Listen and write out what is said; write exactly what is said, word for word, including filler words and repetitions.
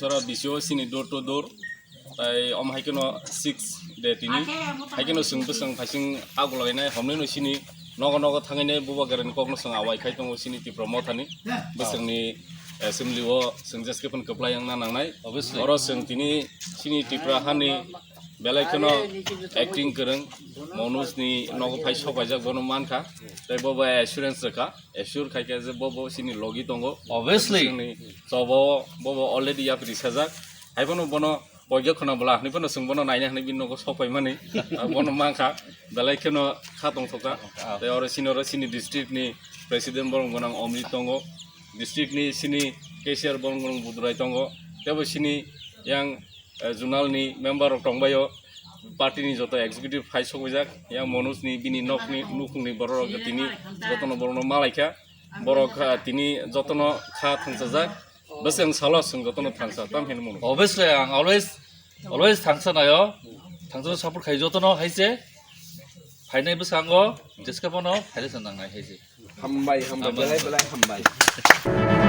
Oro bisio sini door to door. Tai om hai keno six de tini. Hai keno sing bwsang phaising agulainai homneno sini nogo nogo thangainai bubagrani kokno sing awai khai tongo sini Tipra Mothani. Bwsangni assembly o sing jeske phan kwplai wngna nangnai. Obviously. Oro sing tini sini Tipra hani belai kheno acting kwrwng Manoj ni nogo phai sok paijak bono mankha. Tai bo bai assurance rwkha. Assure khai khe je bo bo sini logi tongo. Obviously. Sini chobo bo bo already yapri sajak. Hai bono bono poigya khona bwla hwnwi phano chwng bono naina hwnwi bini nogo sok paimani. Ah, bono mankha, belai kheno kha tongthokha. Ah. Tei oro sini, oro sini district ni president borok gwnang Omrit tongo, district ni sini cashier borok gwnang Budurai tongo, tei bo sini yang, eh, zonal ni member rok tongbaio, party ni joto executive phai sokjak, yang Manoj ni bini nok ni nukhung ni borok rok tini jotono borok no malaikha, borok, ah, tini jotono kha thangchajak. Bwswng salo chwng jotono thangsa, tam hino mano. Obviously, ang always, always thangsa nayo. Thangsa support khai jotono hai se. Phainai bwskango, jeska bono, phaile chwng nangnai hai se. Hambai, hambai, hambai. Belai, belai hambai.